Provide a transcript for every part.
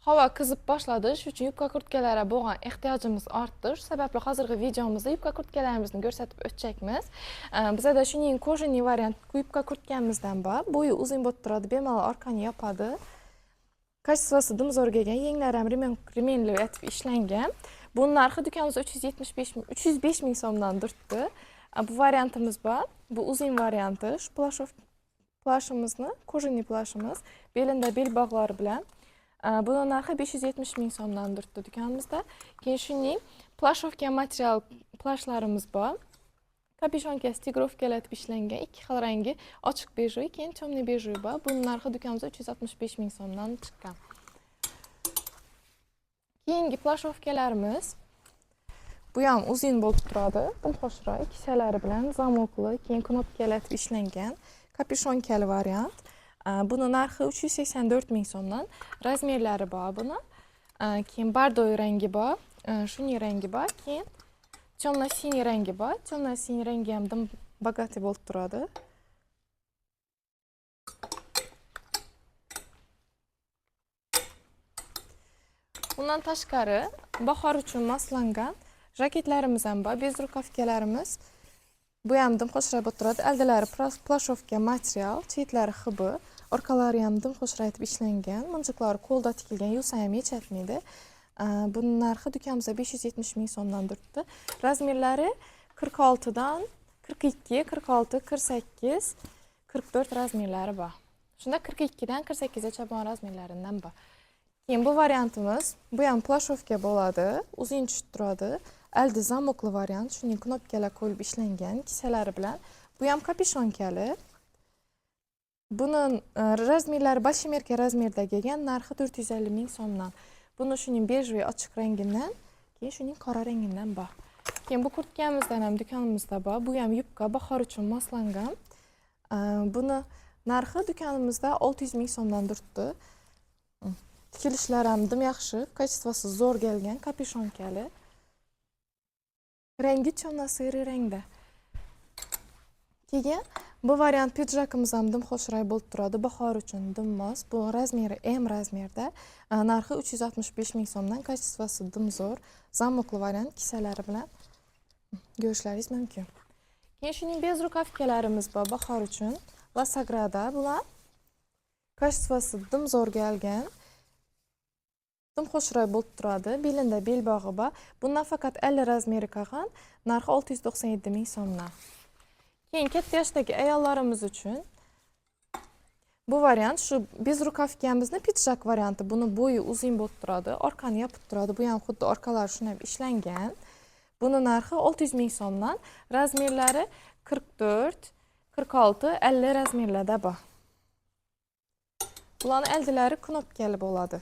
Havo qizib boshladi, shuning uchun yubka kurtkalarga bo'lgan ehtiyojimiz ortdi. Shu sababli hozirgi videomizda yubka kurtkalarimizni ko'rsatib o'tjakmiz. Bizada shuning kojani variant yubka kurtkamizdan bor. Bo'yi uzun bo'lib turadi, bemalol orqani yopadi. Kачествоsi dim zo'r kelgan, yenglari ham remenli etib ishlangan. Buning narxi do'konimizda 305 ming so'mdan turibdi. Bu variantimiz bor. Bu uzun varianti, shu plashimizni, kojani plashimiz, belinda bel bog'lari bilan. Buni narxi 570 ming so'mdan turibdi do'konimizda. Keyin shuning plashovka material plashlarimiz bor. Kapishonka stigirovkalar etib ishlangan, ikki xil rangi, ochiq bejovy, keyin темный bejovy bor. Buning narxi do'konimizda 365 ming so'mdan chiqqan. Keyingi plashovkalarimiz bu ham uzun bo'lib turadi, dimxoshroq, kisalari bilan zamokli, keyin knopkalar etib ishlangan, kapushonkali variant. Buni narxi 384 ming so'mdan. Razmerlari bor buni. Keyin bordoy rangi bor, shuni rangi bor, keyin темно-синий rangi bor. Темно-синий rangi ham dim богатый bo'lib turadi. Undan tashqari bahor uchun moslangan jaketlarimiz ham bor, bezrukavkalarimiz. Bu ham dim xo'shroq bo'lib turadi. Aldilari plashovka material, chetlari xibi, orqalari ham dim xo'shroq etib ishlangan. Munjiqlari qo'lda tikilgan, yuvsa ham yechatmaydi. Buning narxi do'konimizda 570 ming so'mdan turibdi. Razmerlari 46dan 42, 46, 48, 44 razmerlari bor. Shunda 42dan 48gacha bo'lgan razmerlaridan bor. Keyin bu variantimiz, bu ham plashovka bo'ladi, uzun tushib turadi. Aldi zamokli variant, shuning knopkalar qo'yilib ishlangan kisalari bilan. Bu ham kapishonkali. Buni razmerlari большемерка razmerda kelgan, narxi 450 ming so'mdan. Buni shuning bejovy ochiq rangidan, keyin shuning qora rangidan bor. Keyin bu kurtkamizdan ham do'konimizda bor. Bu ham yubka, bahor uchun moslangan. Buni narxi do'konimizda 600 ming so'mdan turibdi. Tikilishlari ham dim yaxshi, kачествоsi zo'r kelgan, kapishonkali. Rangi темно-серый rangda. Keyin bu variant pidjakimiz ham dim xo'shroq bo'lib turadi, bahor uchun dim mos. Bu razmeri M razmerda. Narxi 365 ming so'mdan, kачествоsi dim zo'r. Zamokli variant kisalari bilan ko'rishlaringiz mumkin. Keyin shuning bezrukavkalarimiz bor bahor uchun. La Sagrada bular. Kачествоsi dim zo'r kelgan. Dim xo'shroq bo'lib turadi. Belinda belbog'i bor. Bundan faqat 50 razmeri qolgan, narxi 697 ming so'mdan. Keyin katta yoshdagi ayollarimiz uchun bu variant, shu bezrukavkamizni pidjak varianti. Buni bo'yi uzun bo'lib turadi, orqani yopib turadi. Bu ham xuddi orqalari shunday ishlangan. Buni narxi 600 ming so'mdan. Razmerlari 44, 46, 50 razmerlarda bor. Bularning eldilari knopkali bo'ladi.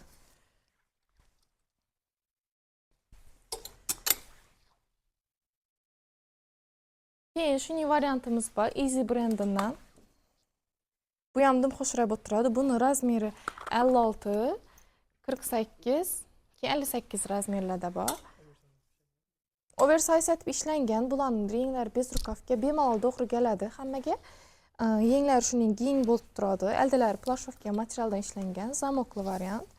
Keyin shuning variantimiz bor, Easy brendidan. Bu ham dim xo'shroq bo'lib turadi. Buni razmeri 56, 48, keyin 58 razmerlarda bor. Oversize etib ishlangan. Bularning renglari bezrukavka bemalol to'g'ri keladi hammaga. Yenglari shuning keng bo'lib turadi. Aldilari plashovka materialdan ishlangan, zamokli variant.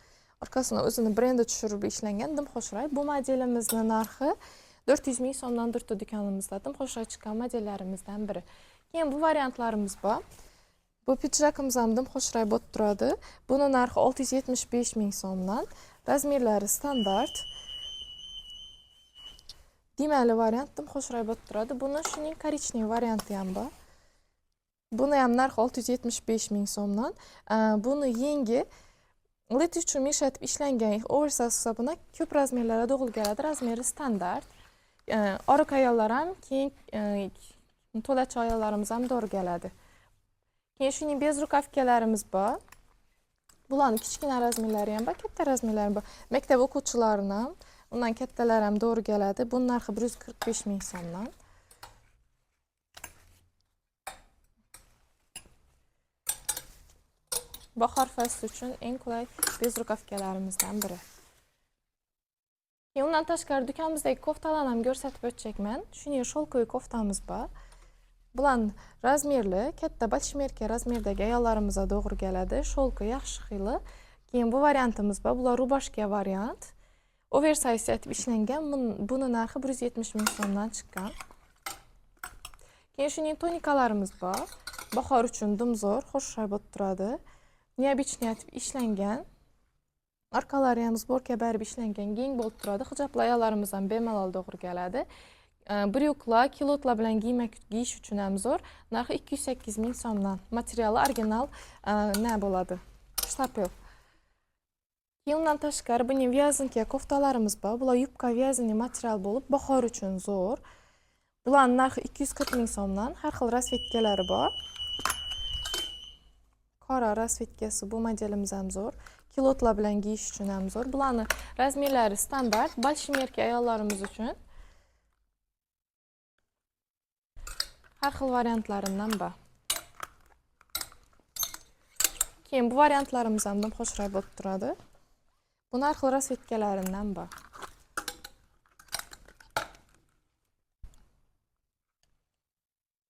Orqasini o'zini brendi tushirib ishlangan, dim xo'shroq. Bu modelimizning narxi 400 ming so'mdan turibdi do'konimizda. Dim xo'shroq chiqqan modellarimizdan biri. Keyin bu variantlarimiz bor. Bu pidjakimiz ham dim xo'shroq bo'lib turadi. Buni narxi 675 ming so'mdan. Razmerlari standart. Dimali variant dim xo'shroq bo'lib turadi. Buni shuning korичневый varianti ham bor. Buni ham narxi 675 ming so'mdan. Buni yengi lit uchun meshatib ishlangan oversize hisobini ko'p razmerlarda to'g'ri keladi. Razmeri standart. Oriq ayollar ham, keyin to'lachi ayollarimiz ham to'g'ri keladi. Keyin shuning bezrukavkalarimiz bor. Bularning kichkina razmerlari ham bor, katta razmerlari ham bor. Maktab o'quvchilarini ham, undan kattalar ham to'g'ri keladi. Buning narxi 145 ming so'mdan. Bahor fasli uchun eng qulay bezrukavkalarimizdan biri. Keyin undan tashqari do'konimizdagi koftalarni ham ko'rsatib o'tjakman. Shuning sholkoy koftamiz bor. Bular razmerli, katta большемерка razmerdagi ayollarimizga to'g'ri keladi. Sholka yaxshi xili. Keyin bu variantimiz bor. Bular рубашка variant. Oversize etib ishlangan. Buni narxi 170 ming so'mdan chiqqan. Keyin shuning tunikalarimiz bor. Bahor uchun dim zo'r, xushroy bo'lib turadi. Необычный etib ishlangan. Orqalari ham сборка berib ishlangan, keng bo'lib turadi. Hijobli ayollarimiz ham bemalol to'g'ri keladi. Брюк lar, кюлот lar bilan kiyish uchun ham zo'r. Narxi 208 ming so'mdan. Materiali original nima bo'ladi? Штапель. Keyin undan tashqari buning вязанка koftalarimiz bor. Bular yubka вязаный material bo'lib, bahor uchun zo'r. Bularning narxi 240 ming so'mdan. Har xil расцветка lari bor. Qora расцветка si bu modelimiz ham zo'r. Кюлот lar bilan kiyish uchun ham zo'r. Bularning размер lari standart, большемерка ayollarimiz uchun. Har xil variantlaridan bor. Keyin bu variantlarimiz ham xushroy bo'lib turadi. Buni har xil расцветка laridan bor.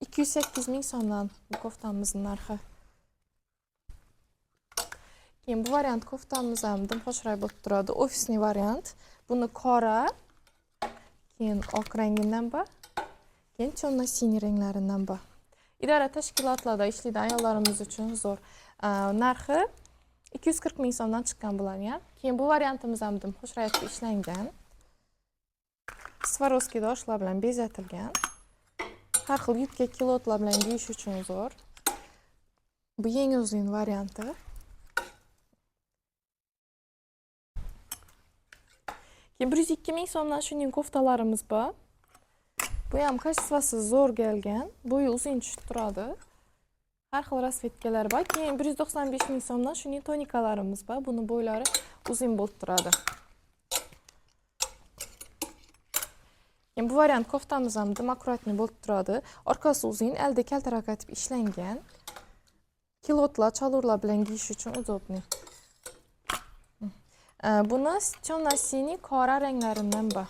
208 ming so'mdan bu koftamizning narxi. Keyin bu variant koftamiz ham xushroy bo'lib turadi. Ofisli variant. Buni qora, keyin oq rangidan bor, keyin темно-синий ranglaridan bor. Idora tashkilotlarda ishlaydigan ayollarimiz uchun zo'r. Narxi 240 ming so'mdan chiqqan bularni ham. Keyin bu variantimiz ham xushroy etib ishlangan. Swarovski toshlar bilan bezatilgan. Har xil yubka кюлот lar bilan kiyish uchun zo'r. Bu yeng uzun varianti. Keyin 102 ming so'mdan shuning koftalarimiz bor. Bu ham качество si zo'r kelgan. Bo'yi uzun tushib turadi. Har xil расцветка lar bor. Keyin 195 ming so'mdan shuning tonikalarimiz bor. Buni bo'ylari uzun bo'lib turadi. Keyin bu variant koftamiz ham akkuratniy bo'lib turadi. Orqasi uzun, elda kaltaroq etib ishlangan. Кюлот lar, chalurlar bilan kiyish uchun удобный. Buni темно-синий qora ranglaridan bor.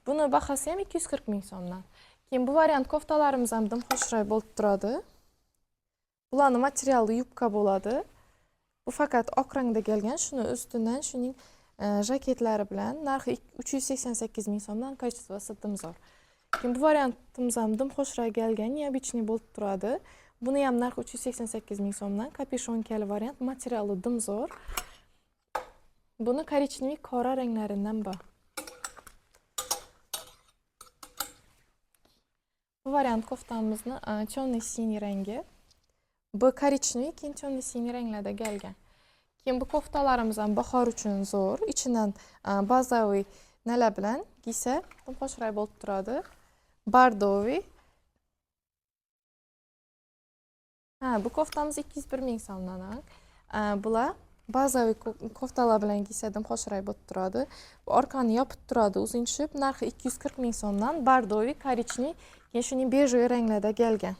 Buni bahasi ham 240 ming so'mdan. Keyin bu variant koftalarimiz ham xushroy bo'lib turadi. Bularning materiali yubka bo'ladi. Bu faqat oq rangda kelgan. Shuni ustidan shuning jaketlari bilan narxi 388 ming so'mdan, качество si dim zo'r. Keyin bu variantimiz ham xushroy kelgan, необычный bo'lib turadi. Buni ham narxi 388 ming so'mdan, kapeshonkali variant, materiali dim zo'r. Buni korичневый qora ranglaridan bor. Bu variant koftamizni темно-синий rangi. Bu korичневый, keyin темно-синий ranglarda kelgan. Keyin bu koftalarimiz ham bahor uchun zo'r. Ichidan bazaviy nala bilan kiysa xushroy bo'lib turadi. Bordoviy. Ha, bu koftamiz 201 ming so'mdan. Bular bazaviy koftalar bilan kiysa xushroy bo'lib turadi. Bu orqani yopib turadi, uzun tushib, narxi 240 ming so'mdan, bordoviy, korичневый, keyin shuning bejovый ranglarda kelgan.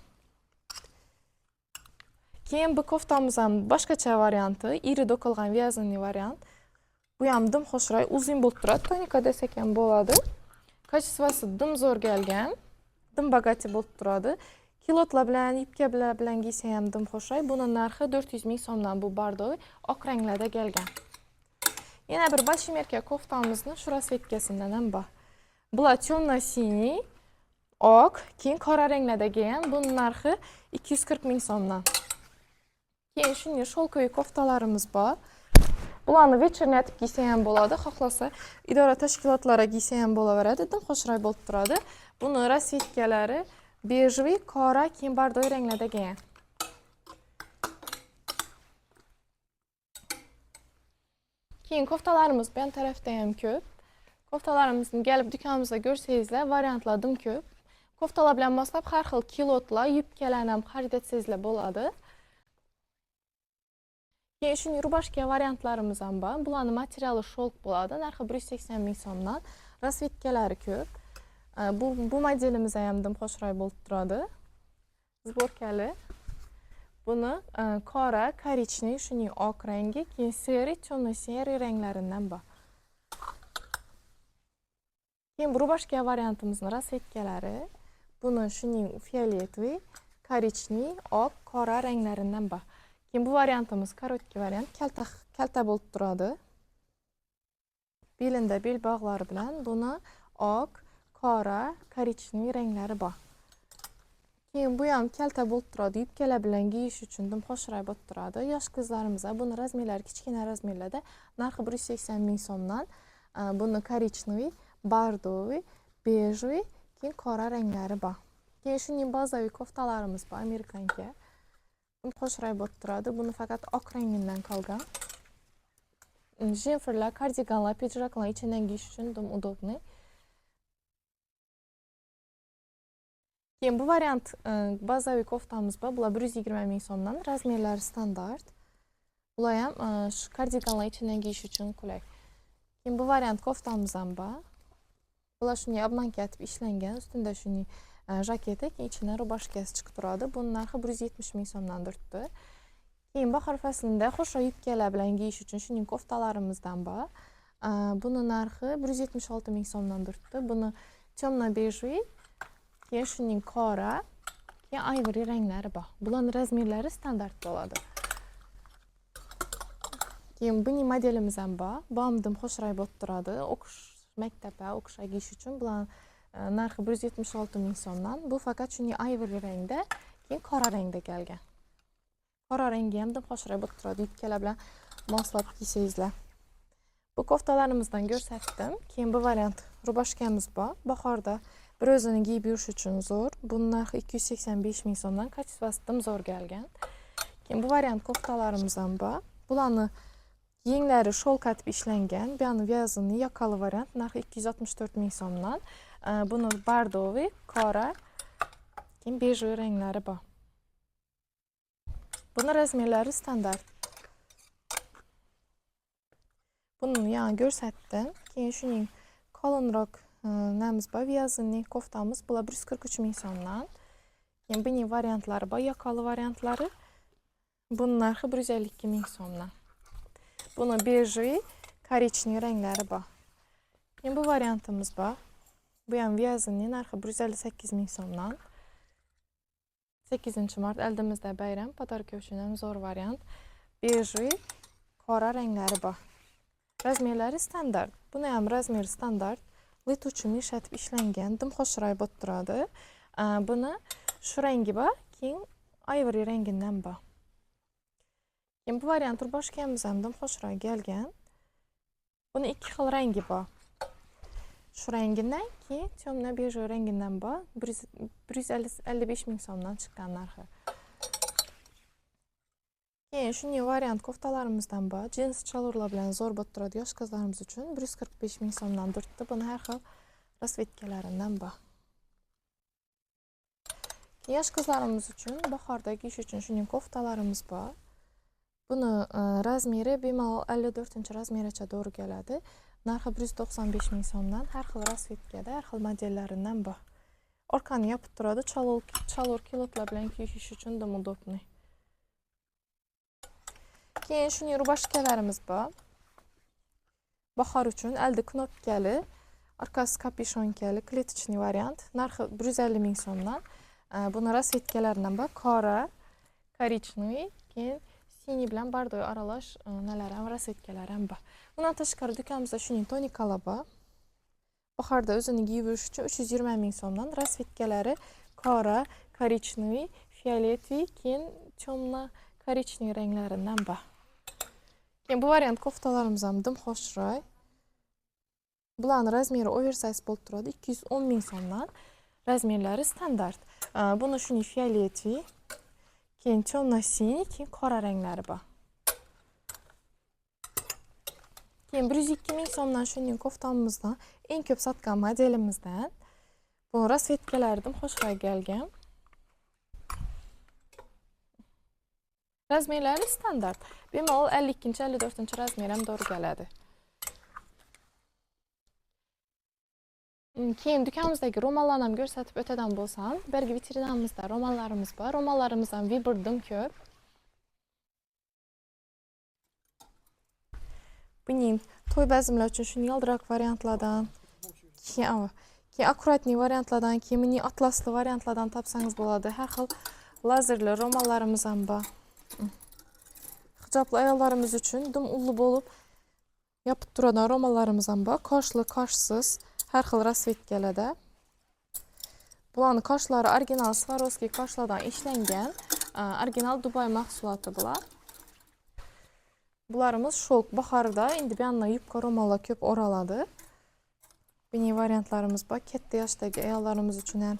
Keyin bu koftamiz ham boshqacha varianti, iri do'qilgan вязаный variant. Bu ham dim xushroy, uzun bo'lib turadi, tonika desak ham bo'ladi. Качество si dim zo'r kelgan, dim bogati bo'lib turadi. Кюлот lar bilan, yubka bilan kiysa ham dim xushroy. Buni narxi 400 ming so'mdan, bu bordoviy, oq ranglarda kelgan. Yana bir большемерка koftamizni shu расцветка sidan ham bor. Bular темно-синий, oq, keyin qora ranglarda kelgan. Buni narxi 240 ming so'mdan. Keyin shunday шелковый koftalarimiz bor. Bularni вечерний etib kiysa ham bo'ladi, xohlasa idora tashkilotlariga kiysa ham bo'laveradi, dim xushroy bo'lib turadi. Buni расцветка lari bejovый, qora, keyin bordoy ranglarda kelgan. Keyin koftalarimiz bu tarafda ham ko'p. Koftalarimizni kelib do'konimizda ko'rsangizlar, variantlar dim ko'p. Koftalar bilan moslab har xil кюлот lar, yubkalarni ham xarid etsangizlar bo'ladi. Keyin shuning rubashka variantlarimiz ham bor. Bularning materiali шелк bo'ladi, narxi 180 ming so'mdan. Расцветка lari ko'p. Bu modelimiz ham dim xushroy bo'lib turadi. Сборка li. Buni qora, korичневый, shuning oq rangi, keyin серый, темно-серый ranglaridan bor. Keyin bu rubashka variantimizning расцветка lari. Buni shuning фиолетовый, korичневый, oq, qora ranglaridan bor. Keyin bu variantimiz короткий variant, kalta kalta bo'lib turadi. Belinda belbog'lari bilan buni oq, qora, коричневый ranglari bor. Keyin bu ham kalta bo'lib turadi, yubkalar bilan kiyish uchun dim xo'shroq bo'lib turadi. Yosh qizlarimizga buni razmerlari kichkina razmerlarda, narxi 180 ming so'mdan. Buni коричневый, бордовый, бежевый, keyin qora ranglari bor. Keyin shuning bazaviy koftalarimiz bor, американка. Xo'shroq bo'lib turadi. Buni faqat oq rangidan qolgan. Jemperlar, kardiganlar, pidjaklar ichidan kiyish uchun dim удобный. Keyin bu variant bazaviy koftamiz bor. Bular 120 ming so'mdan, razmerlari standart. Bular ham shu kardiganlar ichidan kiyish uchun qulay. Keyin bu variant koftamiz ham bor. Bular shunday обманка etib ishlangan, ustida shunday jaketi, keyin ichidan rubashkasi chiqib turadi. Buning narxi 170 ming so'mdan turibdi. Keyin bahor faslida xo'shroq yubkalar bilan kiyish uchun shuning koftalarimizdan bor. Buni narxi 176 ming so'mdan turibdi. Buni темно бежевый, keyin shuning qora, keyin ivory ranglari bor. Bularning razmerlari standart bo'ladi. Keyin buning modelimiz ham bor. Bu ham dim xo'shroq bo'lib turadi. O'qish maktabga o'qishga kiyish uchun bular narxi 176 ming so'mdan. Bu faqat shuning ivory rangda, keyin qora rangda kelgan. Qora rangi ham dim xo'shroq bo'lib turadi, yubkalar bilan moslab kiysangizlar. Bu koftalarimizdan ko'rsatdim. Keyin bu variant rubashkamiz bor. Bahorda bir o'zini kiyib yurish uchun zo'r. Buning narxi 285 ming so'mdan, качество si dim zo'r kelgan. Keyin bu variant koftalarimiz ham bor. Bularni yenglari шелк etib ishlangan. Bu yani вязаный yoqali variant, narxi 264 ming so'mdan. Buni бордовый, qora, keyin бежевый ranglari bor. Buni razmerlari standart. Buni yana ko'rsatdim. Keyin shuning qalinroq namiz bor, вязаный koftamiz. Bular 143 ming so'mdan. Keyin buning variantlari bor, yoqali variantlari. Buning narxi 152 ming so'mdan. Buni бежевый, коричневый ranglari bor. Keyin bu variantimiz bor. Bu ham вязаный, narxi 158 ming so'mdan. 8 mart oldimizda bayram, подарка uchun ham zo'r variant. Бежевый, qora ranglari bor. Razmerlari standart. Buni ham razmeri standart. Летучий мышь etib ishlangan, dim xo'shroq bo'lib turadi. Buni shu rangi bor, keyin ivory rangidan bor. Keyin bu variant rubashkamiz ham dim xo'shroq kelgan. Buni ikki xil rangi bor. Shu rangidan, keyin темно бежевый rangidan bor. 155 ming so'mdan chiqqan narxi. Keyin shunday variant koftalarimizdan bor. Jins chalurlar bilan zo'r bo'lib turadi yosh qizlarimiz uchun. 145 ming so'mdan turibdi. Buni har xil расцветка laridan bor. Keyin yosh qizlarimiz uchun bahorda kiyish uchun shunday koftalarimiz bor. Buni razmeri bemalol 54 razmergacha to'g'ri keladi. Narxi 195 ming so'mdan, har xil расцветка da, har xil modellaridan bor. Orqani yopib turadi, chalur kilotlar bilan kiyish uchun dim удобный. Keyin shuning rubashkalarimiz bor. Bahor uchun aldi knopkali, orqasi капюшонка li, клеточный variant. Narxi 150 ming so'mdan. Buni расцветка laridan bor. Qora, коричневый, keyin синий bilan бордовый aralash nalari ham, расцветка lari ham bor. Bundan tashqari do'konimizda shuning tonikalar bor. Bahorda o'zini kiyib yurish uchun 320 ming so'mdan. Расцветка lari qora, коричневый, фиолетовый, keyin темно коричневый ranglaridan bor. Keyin bu variant koftalarimiz ham dim xo'shroy. Bularning razmeri oversize bo'lib turadi, 210 ming so'mdan. Razmerlari standart. Buni shuning фиолетовый, keyin темно синий, keyin qora ranglari bor. Keyin 102 ming so'mdan shuning koftamizdan eng ko'p sotgan modelimizdan. Bu расцветка lari dim xo'shroy kelgan. Razmerlari standart. Bemalol 52, 54 razmer ham to'g'ri keladi. Keyin do'konimizdagi ro'mollarni ham ko'rsatib o'tadan bo'lsam, bu yerga vitrinamizda ro'mollarimiz bor. Ro'mollarimiz ham Vibordan ko'p. Buning to'y bazmlar uchun shuni yaltiroq variantlardan, keyin akkuratniy variantlardan, keyin mini atlasli variantlardan topsangiz bo'ladi. Har xil lazerli ro'mollarimiz ham bor. Hijobli ayollarimiz uchun dim ulli bo'lib yopib turadigan ro'mollarimiz ham bor. Koshli, koshsiz, har xil rasvetkalarda. Bularning koshlari original Swarovski koshlardan ishlangan. Original Dubay mahsuloti bular. Bularimiz шелк bahorda endi bu yandan yubka ro'mollar ko'p o'raladi. Buning variantlarimiz bor. Katta yoshdagi ayollarimiz uchun ham,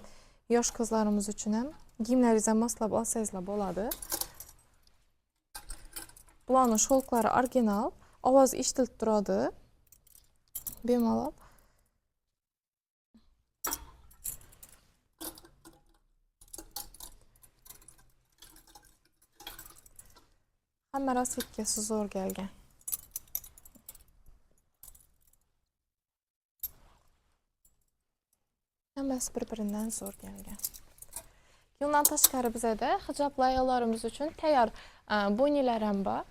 yosh qizlarimiz uchun ham kiyimlaringizga moslab olsangizlar bo'ladi. Bularning шелклari original, ovoz eshitilib turadi. Bemalol. Hamma rasvetkasi zo'r kelgan. Hammasi bir-biridan zo'r kelgan. Bundan tashqari bizada hijobli ayollarimiz uchun tayyor bonilar ham bor.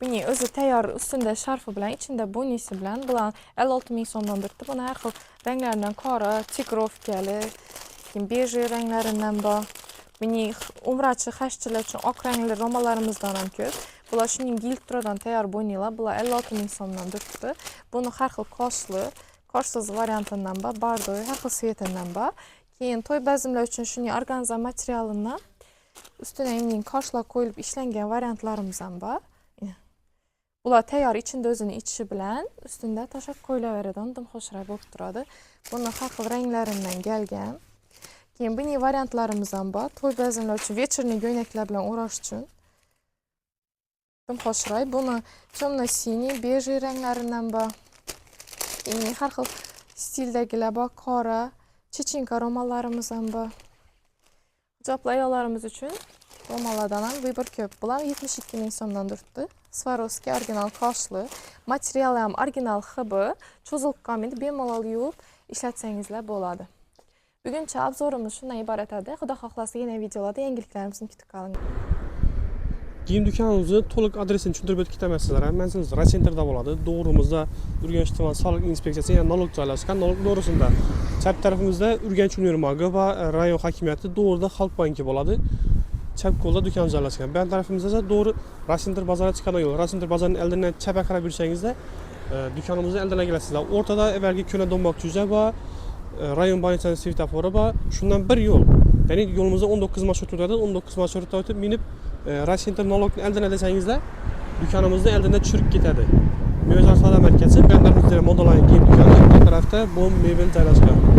Buning o'zi tayyor, ustida sharfi bilan, ichida bonisi bilan. Bular 56 ming so'mdan turibdi. Buni har xil ranglaridan qora, tigrovkali, keyin beji ranglaridan bor. Buning umrachi, hashchilar uchun oq rangli ro'mollarimizdan ham ko'p. Bular shuning gil turadan tayyor bonilar. Bular 56 ming so'mdan turibdi. Buni har xil koshli, koshsiz variantidan bor, bardoy, har xil svetidan bor. Keyin to'y bazmlar uchun shuning organza materialidan ustuna uning koshlar qo'yilib ishlangan variantlarimiz ham bor. Bular tayyor, ichida o'zini ichishi bilan ustunda tashlab qo'yilaveradigan dim xushroq bo'lib turadi. Buni har xil ranglaridan kelgan. Keyin buning variantlarimiz ham bor. To'y bazmlar uchun вечерний ko'ylaklar bilan o'rash uchun. Dim xushroq. Buni темно-синий, бежий ranglaridan bor. Keyin har xil stildagilar bor, qora, chechinka ro'mollarimiz ham bor. Hijobli ayollarimiz uchun ro'mollardan ham выбор ko'p. Bular 72 ming so'mdan turibdi. Swarovski original koshli, materiali ham original HB, cho'zilib qolmaydi, bemalol yuvib ishlatsangizlar bo'ladi. Buguncha обзор imiz shundan iborat edi. Xudo xohlasa yana videolarda yangiliklarimizni kutib qoling. Giyim do'konimizni to'liq adresini tushuntirib o'tib ketaman sizlarga. Manzilimiz Raysentrda bo'ladi. To'g'rimizda Urganch tuman soliq inspeksiyasi, ya'ni налог joylashgan. Налог to'g'risida chap tarafimizda Urganch univermagi va rayon hokimiyati, to'g'rida Xalq banki bo'ladi. Chap qo'lda do'kon joylashgan. Bu tarafimizda esa to'g'ri Raysentr bozoriga chiqadigan yo'l. Raysentr bozorining oldindan chapga qarab yursangizda, do'konimizni oldina kelasizlar. O'rtada avvalgi ko'na do'mboq juza va rayon больница ning svetofori bor. Shundan bir yo'l. Ya'ni yo'limizda 19 marshrut o'tadi. 19 marshrutdan o'tib minib, Raysentr налог ni oldina desangizlar, do'konimizni oldinda tushirib ketadi. Mevazor savdo markazi, bu tarafda Modaline kiyim do'koni, bu tarafda Bom mebel joylashgan.